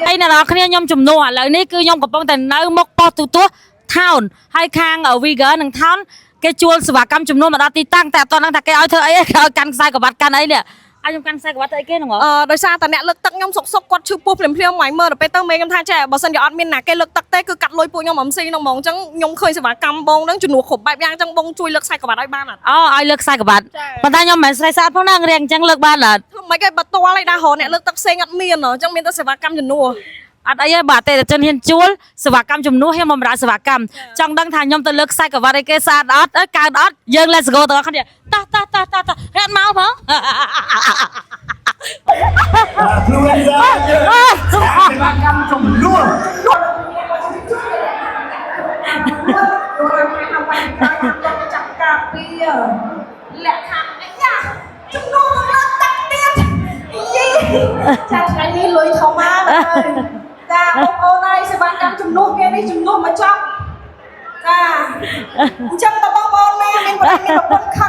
ហើយអ្នកនរគ្នាខ្ញុំជំនួសឥឡូវនេះគឺខ្ញុំកំពុងតែនៅមុខប៉ុស្តិ៍ទូទស្សន៍ Town ហើយខាង Viger និង Town គេជួលសេវាកម្មជំនួសមកដល់ទីតាំងតែអត់ទាន់ដឹងថាគេឲ្យធ្វើអីគេឲ្យកាន់ខ្សែក្រវ៉ាត់កាន់អីនេះឲ្យខ្ញុំកាន់ខ្សែក្រវ៉ាត់ធ្វើអីគេហ្នឹងហ៎ អឺដោយសារតែអ្នកលើកទឹកខ្ញុំសុកសុកគាត់ឈឺពោះភ្លាមភ្លាមមកមើលដល់ពេលទៅមេខ្ញុំថាចេះបើសិនជាអត់មានណាគេលើកទឹកទេគឺកាត់លុយពួកខ្ញុំ MC ហ្នឹងហ្មងអញ្ចឹងខ្ញុំឃើញសេវាកម្មបងហ្នឹងជំនួសគ្រប់បែបយ៉ាងអញ្ចឹងបងជួយលើកខ្សែក្រវ៉ាត់ឲ្យបានអត់ អូឲ្យលើកខ្សែក្រវ៉ាត់ ចា៎ ប៉ុន្តែខ្ញុំមិនមែនស្រីស្អាតផងណារៀងអញ្ចឹងលើកបានអត់ ធ្វើម៉េចឲ្យបើតល់ឲ្យដែររកអ្នកលើកទឹកផ្សេងអត់មានហ៎អញ្ចឹងមានតែសេវាកម្មជំនួស អត់អីទេបើអតិថិជនហ៊ានជួលសេវាកម្មជំនួសហ៊ានបំរើសេវាកម្មចង់ដឹងថាខ្ញុំទៅលើកខ្សែក្រវ៉ាត់អីគេស្អាតអត់អើកើតអត់យើង let's go ទាំងអស់គ្នាតោះតោះតោះតោះតោះហេតុមកផង ខ្លួនយើងសេវាកម្មជំនួស ចាប់ការពារលក្ខខណ្ឌអីយ៉ាជំនួសនឹងលើកទឹកទៀតយីចាថ្ងៃនេះលុយធំមកហើយចាបងប្អូនហើយសេវាកម្មជំនួសគេនេះជំនួសមកចប់ចាអញ្ចឹងតើបងប្អូនណាមានប្រពន្ធមានប្រពន្ធខ